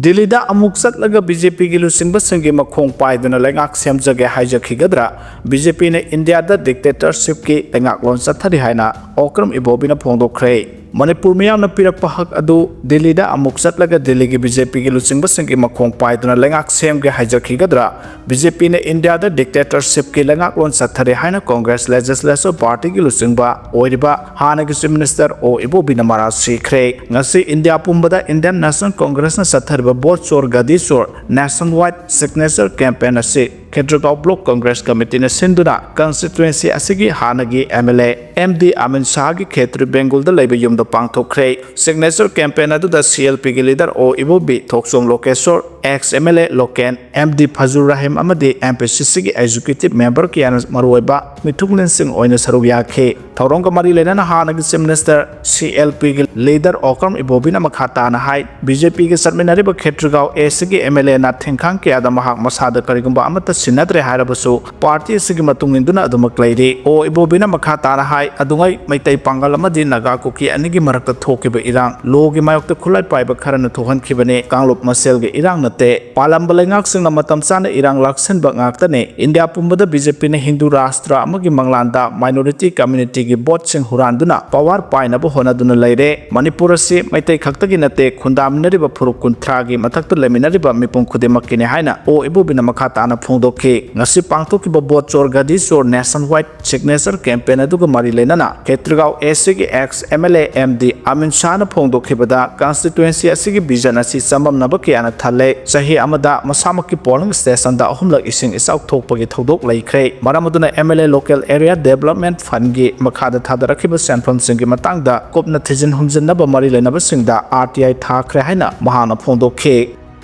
ꯗꯤꯜꯂꯤꯗ ꯑꯃꯨꯛ ꯆꯠꯂꯒ BJPꯒꯤ ꯂꯨꯆꯤꯡꯕꯁꯤꯡꯒꯤ ꯃꯈꯣꯡ ꯄꯥꯏꯗꯨꯅ ꯂꯩꯉꯥꯛ ꯁꯦꯝꯖꯒꯦ ꯍꯥꯏꯖꯈꯤꯒꯗ꯭ꯔꯥ? BJPꯅ ꯏꯟꯗꯤꯌꯥꯗ dictatorshipꯀꯤ ꯂꯩꯉꯥꯛꯂꯣꯟ ꯆꯠꯊꯔꯤ ꯍꯥꯏꯅ ꯑꯣꯀ꯭ꯔꯝ ꯏꯕꯣꯕꯤꯅ ꯐꯣꯡꯗꯣꯛꯈ꯭ꯔꯦ꯫ ꯃꯅꯤꯄꯨꯔ ꯃꯤꯌꯥꯝꯅ ꯄꯤꯔꯛꯄ ꯍꯛ ꯑꯗꯨ ꯗꯤꯜꯂꯤꯗ ꯑꯃꯨꯛ ꯆꯠꯂꯒ ꯗꯤꯜꯂꯤꯒꯤ BJPꯒꯤ ꯂꯨꯆꯤꯡꯕꯁꯤꯡꯒꯤ ꯃꯈꯣꯡ ꯄꯥꯏꯗꯨꯅ ꯂꯩꯉꯥꯛ ꯁꯦꯝꯒꯦ ꯍꯥꯏꯖꯈꯤꯒꯗ꯭ꯔꯥ? BJPꯅ ꯏꯟꯗꯤꯌꯥꯗ dictatorshipꯀꯤ ꯂꯩꯉꯥꯛꯂꯣꯟ ꯆꯠꯊꯔꯦ ꯍꯥꯏꯅ Congress Legislature Partyꯒꯤ ꯂꯨꯆꯤꯡꯕ ꯑꯣꯏꯔꯤꯕ ꯍꯥꯟꯅꯒꯤ Chief Minister ꯑꯣ ꯏꯕꯣꯕꯤꯅ ꯃꯔꯥꯜ ꯁꯤꯈ꯭ꯔꯦ꯫ ꯉꯁꯤ ꯏꯟꯗꯤꯌꯥ ꯄꯨꯝꯕꯗ Indian National Congressꯅ ꯆꯠꯊꯔꯤꯕ Vote Chor Ghadi Chor nationwide signature campaign ꯑꯁꯤ ꯈꯦꯇ꯭ꯔꯤꯒꯥꯎ Block Congress Committeeꯅ ꯁꯤꯟꯗꯨꯅ constituency ꯑꯁꯤꯒꯤ ꯍꯥꯟꯅꯒꯤ MLA MD ꯑꯃꯤꯟ ꯁꯥꯍꯒꯤ ꯈꯦꯇ꯭ꯔꯤ ꯕꯦꯡꯒꯨꯜꯗ ꯂꯩꯕ ꯌꯨꯝꯗ ꯄꯥꯡꯊꯣꯛꯈ꯭ꯔꯦ꯫ Signature campaign ꯑꯗꯨꯗ CLPꯒꯤ leader ꯑꯣ ꯏꯕꯣꯕꯤ, ꯊꯣꯛꯆꯣꯝ ꯂꯣꯀꯦꯁꯣꯔ, ex MLA local, MD ꯐꯖꯨꯔ Rahim ꯑꯃꯗꯤ MPCCꯒꯤ executive member ꯀꯌꯥꯅ ꯃꯔꯨꯑꯣꯏꯕ ꯃꯤꯊꯨꯡꯂꯦꯟꯁꯤꯡ ꯑꯣꯏꯅ ꯁꯔꯨꯛ ꯌꯥꯈꯤ꯫ ꯊꯧꯔꯝꯒ ꯃꯔꯤ ꯂꯩꯅꯅ ꯍꯥꯟꯅꯒꯤ Chief Minister CLPꯒꯤ leader ꯑꯣꯀ꯭ꯔꯝ ꯏꯕꯣꯕꯤꯅ ꯃꯈꯥ ꯇꯥꯅ ꯍꯥꯏ, BJPꯒ ꯆꯠꯃꯤꯟꯅꯔꯤꯕ ꯈꯦꯇ꯭ꯔꯤꯒꯥꯎ Aꯁꯤꯒꯤ MLAꯅ ꯊꯦꯡꯈꯥꯡ ꯀꯌꯥꯗ ꯃꯍꯥꯛ ꯃꯁꯥꯗ ꯀꯔꯤꯒꯨꯝꯕ ꯑꯃꯠꯇ ꯁꯤꯟꯅꯗ꯭ꯔꯦ ꯍꯥꯏꯔꯕꯁꯨ party ꯑꯁꯤꯒꯤ ꯃꯇꯨꯡ ꯏꯟꯗꯨꯅ ꯑꯗꯨꯃꯛ ꯂꯩꯔꯤ꯫ ꯑꯣ ꯏꯕꯣꯕꯤꯅ ꯃꯈꯥ ꯇꯥꯅ ꯍꯥꯏ, ꯑꯗꯨꯉꯩ ꯃꯩꯇꯩ ꯄꯥꯡꯒꯜ ꯑꯃꯗꯤ ꯅꯥꯒꯥ ꯀꯨꯀꯤ ꯑꯅꯤꯒꯤ ꯃꯔꯛꯇ ꯊꯣꯛꯈꯤꯕ ꯏꯔꯥꯡ, lawꯒꯤ ꯃꯥꯌꯣꯛꯇ ꯈꯨꯠꯂꯥꯏ ꯄꯥꯏꯕ ꯈꯔꯅ ꯊꯣꯛꯍꯟꯈꯤꯕꯅꯤ, ꯀꯥꯡꯂꯨꯞ ꯃꯁꯦꯜꯒꯤ ꯏꯔꯥꯡ ꯅꯠꯇꯦ꯫ ꯄꯥꯜꯂꯝꯕ ꯂꯩꯉꯥꯛꯁꯤꯡꯅ ꯃꯇꯝ ꯆꯥꯅ ꯏꯔꯥꯡ ꯂꯥꯛꯁꯤꯟꯕ ꯉꯥꯛꯇꯅꯤ꯫ ꯏꯟꯗꯤꯌꯥ ꯄꯨꯝꯕꯗ BJPꯅ ꯍꯤꯟꯗꯨ ꯔꯥꯁꯇ꯭ꯔ ꯑꯃꯒꯤ ꯃꯪꯂꯥꯟꯗ minority communityꯒꯤ voteꯁꯤꯡ ꯍꯨꯔꯥꯟꯗꯨꯅ power ꯄꯥꯏꯅꯕ ꯍꯣꯠꯅꯗꯨꯅ ꯂꯩꯔꯦ꯫ ꯃꯅꯤꯄꯨꯔ ꯑꯁꯤ ꯃꯩꯇꯩ ꯈꯛꯇꯒꯤ ꯅꯠꯇꯦ, ꯈꯨꯟꯗꯥꯃꯤꯟꯅꯔꯤꯕ ꯐꯨꯔꯨꯞ ꯀꯨꯟꯊ꯭ꯔꯥꯒꯤ ꯃꯊꯛꯇ ꯂꯩꯃꯤꯟꯅꯔꯤꯕ ꯃꯤꯄꯨꯝ ꯈꯨꯗꯤꯡꯃꯛꯀꯤꯅꯤ ꯍꯥꯏꯅ ꯑꯣ ꯏꯕꯣꯕꯤꯅ ꯃꯈꯥ ꯇꯥꯅ ꯐꯣꯡꯗꯣꯛ ꯊꯣꯛꯈꯤ꯫ ꯉꯁꯤ ꯄꯥꯡꯊꯣꯛꯈꯤꯕ ꯚꯣꯠ ꯆꯣꯔ ꯒꯥꯗꯤ ꯆꯣꯔ nationwide signature campaign ꯑꯗꯨꯒ ꯃꯔꯤ ꯂꯩꯅꯅ ꯈꯦꯇ꯭ꯔꯤꯒꯥꯎ ꯑꯦꯁꯤꯒꯤ ex MLA MD ꯑꯃꯤꯟ ꯁꯥꯍꯅ ꯐꯣꯡꯗꯣꯛꯈꯤꯕꯗ, constituency ꯑꯁꯤꯒꯤ vision ꯑꯁꯤ ꯆꯃꯝꯅꯕ ꯀꯌꯥꯅ ꯊꯜꯂꯦ꯫ ꯆꯍꯤ ꯑꯃꯗ ꯃꯁꯥꯃꯛꯀꯤ polling stationꯗ ꯑꯍꯨꯝꯂꯛ ꯏꯁꯤꯡ ꯏꯆꯥꯎ ꯊꯣꯛꯄꯒꯤ ꯊꯧꯗꯣꯛ ꯂꯩꯈ꯭ꯔꯦ꯫ ꯃꯔꯝ ꯑꯗꯨꯅ MLA Local Area Development Fundꯒꯤ ꯃꯈꯥꯗ ꯊꯥꯗꯔꯛꯈꯤꯕ ꯁꯦꯟꯐꯝꯁꯤꯡꯒꯤ ꯃꯇꯥꯡꯗ ꯀꯨꯞꯅ ꯊꯤꯖꯤꯟ ꯍꯨꯝꯖꯤꯟꯅꯕ ꯃꯔꯤ ꯂꯩꯅꯕꯁꯤꯡꯗ RTI ꯊꯥꯈ꯭ꯔꯦ ꯍꯥꯏꯅ ꯃꯍꯥꯛꯅ ꯐꯣꯡꯗꯣꯛꯈꯤ꯫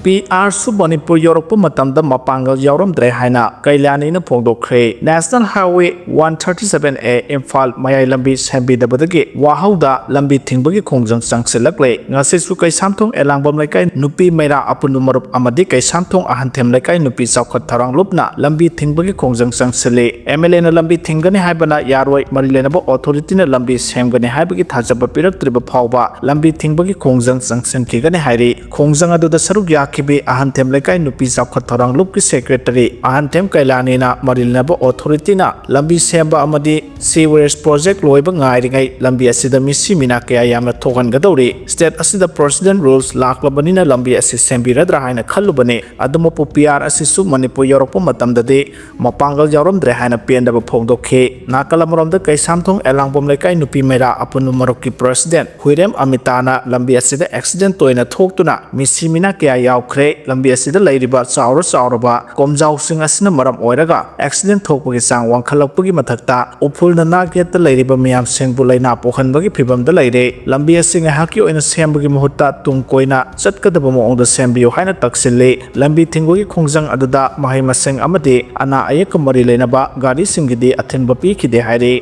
ꯄꯤ ꯑꯥꯔꯁꯨ ꯃꯅꯤꯄꯨꯔ ꯌꯧꯔꯛꯄ ꯃꯇꯝꯗ ꯃꯄꯥꯡꯒꯜ ꯌꯥꯎꯔꯝꯗ꯭ꯔꯦ ꯍꯥꯏꯅ ꯀꯩꯂꯥꯅꯤꯅ ꯐꯣꯡꯗꯣꯛꯈ꯭ꯔꯦ꯫ National Highway one thirty seven A Imphal ꯃꯌꯥꯏ ꯂꯝꯕꯤ ꯁꯦꯝꯕꯤꯗꯕꯗꯒꯤ ꯋꯥꯍꯧꯗ ꯂꯝꯕꯤ ꯊꯤꯡꯕꯒꯤ ꯈꯣꯡꯖꯪ ꯆꯪꯁꯤꯜꯂꯛꯂꯦ꯫ ꯉꯁꯤꯁꯨ ꯀꯩꯁꯥꯝꯊꯣꯡ ꯑꯦꯂꯥꯡꯕꯝ ꯂꯩꯀꯥꯏ ꯅꯨꯄꯤ ꯃꯩꯔꯥ ꯑꯄꯨꯟꯕ ꯃꯔꯨꯞ ꯑꯃꯗꯤ ꯀꯩꯁꯥꯝꯊꯣꯡ ꯑꯍꯟꯊꯦꯝ ꯂꯩꯀꯥꯏ ꯅꯨꯄꯤ ꯆꯥꯎꯈꯠ ꯊꯧꯔꯥꯡ ꯂꯨꯞꯅ ꯂꯝꯕꯤ ꯊꯤꯡꯕꯒꯤ ꯈꯣꯡꯖꯪ ꯆꯪꯁꯤꯜꯂꯤ꯫ MLAꯅ ꯂꯝꯕꯤ ꯊꯤꯡꯒꯅꯤ ꯍꯥꯏꯕꯅ ꯌꯥꯔꯣꯏ, ꯃꯔꯤ ꯂꯩꯅꯕ authorityꯅ ꯂꯝꯕꯤ ꯁꯦꯝꯒꯅꯤ ꯍꯥꯏꯕꯒꯤ ꯊꯥꯖꯕ ꯄꯤꯔꯛꯇ꯭ꯔꯤꯕ ꯐꯥꯎꯕ ꯂꯝꯕꯤ ꯊꯤꯡꯕꯒꯤ ꯈꯣꯡꯖꯪ ꯆꯪꯁꯤꯟꯈꯤꯒꯅꯤ ꯍꯥꯏꯔꯤ꯫ ꯈꯣꯡꯖꯪ ꯑꯗꯨꯗ ꯁꯔꯨꯛ ꯌꯥꯈꯤꯕꯤ ꯑꯍꯟꯊꯦꯝ ꯂꯩꯀꯥꯏ ꯅꯨꯄꯤ ꯆꯥꯎꯈꯠ ꯊꯧꯔꯥꯡ ꯂꯨꯞꯀꯤ secretary ꯑꯍꯟꯊꯦꯝ ꯀꯩꯂꯥꯅꯤꯅ ꯃꯔꯤ ꯂꯩꯅꯕ authorityꯅ ꯂꯝꯕꯤ ꯁꯦꯝꯕ ꯑꯃꯗꯤ sewerage project ꯂꯣꯏꯕ ꯉꯥꯏꯔꯤꯉꯩ ꯂꯝꯕꯤ ꯑꯁꯤꯗ ꯃꯤꯁꯤ ꯃꯤꯅꯥ ꯀꯌꯥ ꯌꯥꯝꯅ ꯊꯣꯛꯍꯟꯒꯗꯧꯔꯤ꯫ State ꯑꯁꯤꯗ president rules ꯂꯥꯛꯂꯕꯅꯤꯅ ꯂꯝꯕꯤ ꯑꯁꯤ ꯁꯦꯝꯕꯤꯔꯗ꯭ꯔꯥ ꯍꯥꯏꯅ ꯈꯜꯂꯨꯕꯅꯤ꯫ ꯑꯗꯨꯃꯛꯄꯨ ꯄꯤ ꯑꯥꯔ ꯑꯁꯤꯁꯨ ꯃꯅꯤꯄꯨꯔ ꯌꯧꯔꯛꯄ ꯃꯇꯝꯗꯗꯤ ꯃꯄꯥꯡꯒꯜ ꯌꯥꯎꯔꯝꯗ꯭ꯔꯦ ꯍꯥꯏꯅ ꯄꯦꯟꯗꯕ ꯐꯣꯡꯗꯣꯛꯈꯤ꯫ ꯅꯥꯀꯜ ꯑꯃꯔꯣꯝꯗ ꯀꯩꯁꯥꯝꯊꯣꯡ ꯑꯦꯂꯥꯡꯕꯝ ꯂꯩꯀꯥꯏ ꯅꯨꯄꯤ ꯃꯩꯔꯥ ꯑꯄꯨꯟꯕ ꯃꯔꯨꯞꯀꯤ president ꯍꯨꯏꯔꯦꯝ ꯑꯃꯤꯇꯥꯅ ꯂꯝꯕꯤ ꯑꯁꯤꯗ accident ꯇꯣꯏꯅ ꯊꯣꯛꯇꯨꯅ ꯃꯤꯁꯤ ꯃꯤꯅꯥ ꯀꯌꯥ ꯌꯥꯎꯈ꯭ꯔꯦ꯫ ꯂꯝꯕꯤ ꯑꯁꯤꯗ ꯂꯩꯔꯤꯕ ꯆꯥꯎꯔ ꯆꯥꯎꯔꯕ ꯀꯣꯝꯖꯥꯎꯁꯤꯡ ꯑꯁꯤꯅ ꯃꯔꯝ ꯑꯣꯏꯔꯒ accident ꯊꯣꯛꯄꯒꯤ ꯆꯥꯡ ꯋꯥꯡꯈꯠꯂꯛꯄꯒꯤ ꯃꯊꯛꯇ ꯎꯐꯨꯜ ꯅꯅꯥ ꯒꯦꯠꯇ ꯂꯩꯔꯤꯕ ꯃꯤꯌꯥꯝꯁꯤꯡꯕꯨ ꯂꯥꯏꯅꯥ ꯄꯣꯛꯍꯟꯕꯒꯤ ꯐꯤꯚꯝꯗ ꯂꯩꯔꯦ꯫ ꯂꯝꯕꯤ ꯑꯁꯤ ꯉꯥꯏꯍꯥꯛꯀꯤ ꯑꯣꯏꯅ ꯁꯦꯝꯕꯒꯤ ꯃꯍꯨꯠꯇ ꯇꯨꯡ ꯀꯣꯏꯅ ꯆꯠꯀꯗꯕ ꯃꯑꯣꯡꯗ ꯁꯦꯝꯕꯤꯌꯨ ꯍꯥꯏꯅ ꯇꯛꯁꯤꯜꯂꯤ꯫ ꯂꯝꯕꯤ ꯊꯤꯡꯕꯒꯤ ꯈꯣꯡꯖꯪ ꯑꯗꯨꯗ ꯃꯍꯩ ꯃꯁꯤꯡ ꯑꯃꯗꯤ ꯑꯅꯥ ꯑꯌꯦꯛꯀ ꯃꯔꯤ ꯂꯩꯅꯕ ꯒꯥꯔꯤꯁꯤꯡꯒꯤꯗꯤ ꯑꯊꯤꯡꯕ ꯄꯤꯈꯤꯗꯦ ꯍꯥꯏꯔꯤ꯫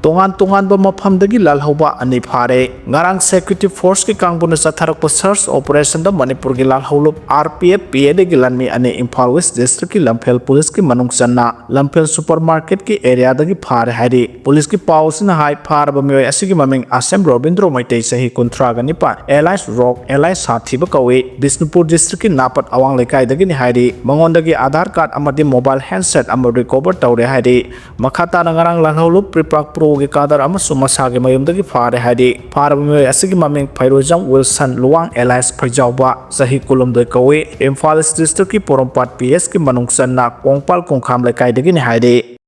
ꯇꯣꯉꯥꯟ ꯇꯣꯉꯥꯟꯕ ꯃꯐꯝꯗꯒꯤ ꯂꯥꯜꯍꯧꯕ ꯑꯅꯤ ꯐꯥꯔꯦ꯫ ꯉꯔꯥꯡ security forceꯀꯤ ꯀꯥꯡꯕꯨꯅ ꯆꯠꯊꯔꯛꯄ search operationꯗ ꯃꯅꯤꯄꯨꯔꯒꯤ ꯂꯥꯜꯍꯧꯂꯨꯞ RPF PAꯗꯒꯤ ꯂꯥꯟꯃꯤ ꯑꯅꯤ ꯏꯝꯐꯥꯜ West districtꯀꯤ ꯂꯝꯐꯦꯜ policeꯀꯤ ꯃꯅꯨꯡ ꯆꯟꯅ ꯂꯝꯐꯦꯜ supermarketꯀꯤ areaꯗꯒꯤ ꯐꯥꯔꯦ ꯍꯥꯏꯔꯤ꯫ Policeꯀꯤ ꯄꯥꯎ ꯑꯁꯤꯅ ꯍꯥꯏ, ꯐꯥꯔꯕ ꯃꯤꯑꯣꯏ ꯑꯁꯤꯒꯤ ꯃꯃꯤꯡ ꯑꯁꯦꯝ ꯔꯣꯕꯤꯟꯗ꯭ꯔꯣ ꯃꯩꯇꯩ, ꯆꯍꯤ ꯀꯨꯟꯊ꯭ꯔꯥꯒ ꯅꯤꯄꯥꯟ, alias ꯔꯣꯛ, alias ꯁꯥꯊꯤꯕ ꯀꯧꯏ꯫ ꯕꯤꯁꯅꯨꯄꯨꯔ districtꯀꯤ ꯅꯥꯄꯠ ꯑꯋꯥꯡ ꯂꯩꯀꯥꯏꯗꯒꯤꯅꯤ ꯍꯥꯏꯔꯤ꯫ ꯃꯉꯣꯟꯗꯒꯤ Aadhaar card ꯑꯃꯗꯤ mobile handset ꯑꯃ recover ꯇꯧꯔꯦ ꯍꯥꯏꯔꯤ꯫ ꯃꯈꯥ ꯇꯥꯅ ꯉꯔꯥꯡ ꯂꯥꯜꯍꯧꯂꯨꯞ ꯄ꯭ꯔꯤꯄꯥꯛ ꯄ꯭ꯔꯣ ꯒꯤ ꯀꯥꯗꯔ ꯑꯃꯁꯨꯡ ꯃꯁꯥꯒꯤ ꯃꯌꯨꯝꯗꯒꯤ ꯐꯥꯔꯦ ꯍꯥꯏꯔꯤ꯫ ꯐꯥꯔꯕ ꯃꯤꯑꯣꯏ ꯑꯁꯤꯒꯤ ꯃꯃꯤꯡ ꯐꯩꯔꯣꯏꯖꯝ ꯋꯤꯜꯁꯟ ꯂꯨꯋꯥꯡ alias ꯐꯩꯖꯥꯎꯕ, ꯆꯍꯤ ꯀꯨꯟꯍꯨꯝꯗꯣꯏ ꯀꯧꯏ꯫ ꯏꯝꯐꯥꯜ East District ꯀꯤ ꯄꯣꯔꯣꯝꯄꯥꯠ P S ꯀꯤ ꯃꯅꯨꯡ ꯆꯟꯅ ꯀꯣꯡꯄꯥꯜ ꯀꯣꯡꯈꯥꯝ ꯂꯩꯀꯥꯏꯗꯒꯤꯅꯤ ꯍꯥꯏꯔꯤ꯫